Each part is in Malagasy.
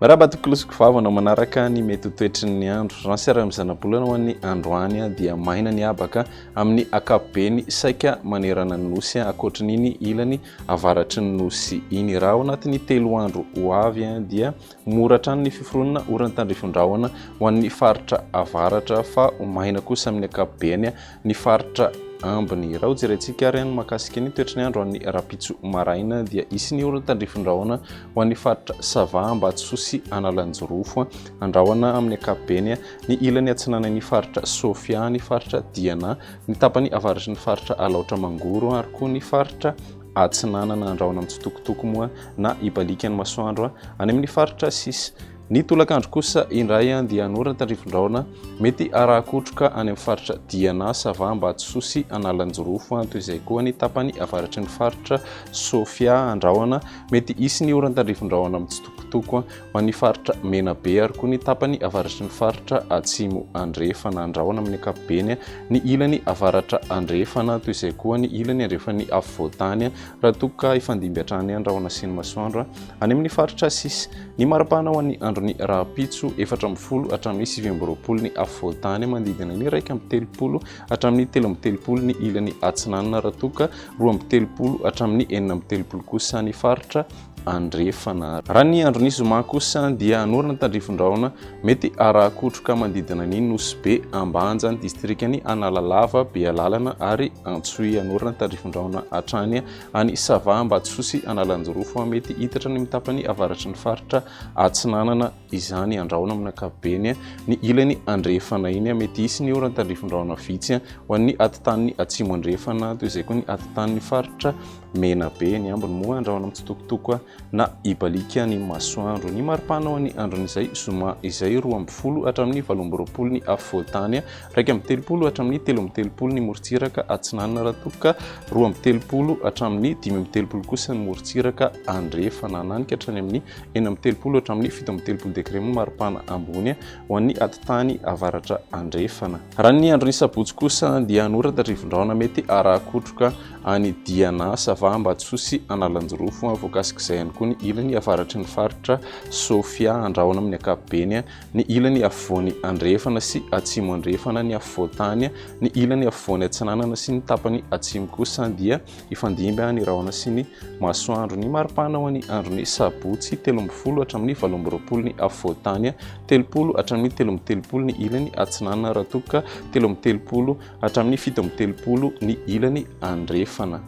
Mirahaba tokolosiko vava anao manaraka ny mety ho toetry ny andro. Raha ny sary amin'ny zanabolana ho an'ny androany dia maina ny habaka amin'ny ankapobeny saika manerana ny nosy ankoatrin'iny ilany avaratry ny nosy iny. Raha ao anatin'ny telo andro ho avy dia mora hatrany ny fiforonana orana tandrifin-drahona ho an'ny faritra avaratra fa ho maina kosa amin'ny ankapobeny ny faritra ambiny. Raha hojerentsika ary ny mahakasika ny toetry ny andro an'ny rahampitso maraina dia hisy ny orana tandrifin-drahona ho an'ny faritra Sava, Ambatosoa sy Analanjirofo. Andrahona amin'ny ankapobeny ny ilany atsinanan'ny faritra Sofia, ny faritra Diana, ny tapany avaratry ny faritra Alaotra Mangoro ary koa ny faritra Atsinanana. Andrahona mitsitokotoko moa na hibaliaka ny masoandro any amin'ny faritra sisa. Ny tolakandro kosa indray dia hanorana tandrifin-drahona mety haraha-kotroka any amin'ny faritra Diana, Sava, Ambatosoa sy Analanjirofo, toy izay koa ny tapany avaratry ny faritra Sofia. Andrahona mety hisy ny oran-tandrifin-drahona mitsitokotoko ho an'ny faritra Menabe ary koa ny tapany avaratry ny faritra Atsimo Andrefana. Andrahona amin'ny ankapobeny ny ilany avaratra andrefana, toy izay koa ny ilany andrefan'ny afovoan-tany raha toa ka hifandimby hatrany ny rahona sy ny masoandro any amin'ny faritra sisa. Ny maripana ho an'ny andron'ny rahampitso, 14 hatramin'ny 29 ny afovoan-tany, manodidina ny 31 hatramin'ny 33 ny ilany atsinanana raha toa ka 32 hatramin'ny 36 kosa ny faritra andrefana. Raha ny andron'ny zoma kosa dia hanorina tandrifin-drahona mety haraha-kotroka manodidina ny Nosy Be, Ambanja, ny distrikan'i Analalava, Bealalana ary Antsohihy. Hanorina tandrifin-drahona hatrany any Sava, Ambatosoa sy Analanjirofo. Mety hitatra any amin'ny tapany avaratry ny faritra Atsinanana izany. Andrahona amin'ny ankapobeny ny ilany andrefana iny. Mety hisy ny oran-tandrifin-drahona vitsy ho an'ny atitaniny atsimo andrefana, toy izay koa ny atitanin'ny faritra Menabe. Ny ambiny moa andrahona mitsitokotoko na hibaliaka ny masoandro. Ny maripana ho an'ny andron'izay zoma izay, 12 hatramin'ny 28 ny afovoan-tany, 31 hatramin'ny 33 ny morontsiraka atsinanana raha toa ka 32 hatramin'ny 35 kosa ny morontsiraka andrefana. Hananika hatrany amin'ny 36 hatramin'ny 37 degre moa maripana ambony ho an'ny atitany avaratra andrefana. Raha ny andron'ny sabotsy kosa dia hanoratra rivo-drahona mety haraha-kotroka any Diana, Sava, Ambatosoa sy Analanjirofo. Voakasik'izay ihany koa ny ilany avaratry ny faritra Sofia. Andrahona amin'ny ankapobeny ny ilany afovoany andrefana sy atsimo andrefana, ny afovoan-tany, ny ilany afovoany atsinanana sy ny tapany atsimo kosa dia hifandimby ny rahona sy ny masoandro. Ny maripana ho an'ny andron'ny sabotsy, 13 hatramin'ny 28 ny afovoan-tany, 30 hatramin'ny 33 ny ilany atsinanana raha toa ka 33 hatramin'ny 37 ny ilany andrefana.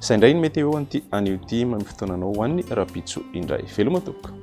Izay indray ny météo an'ity anio ity, manome fotoana anao ho an'ny rahampitso indray. Veloma tompoko.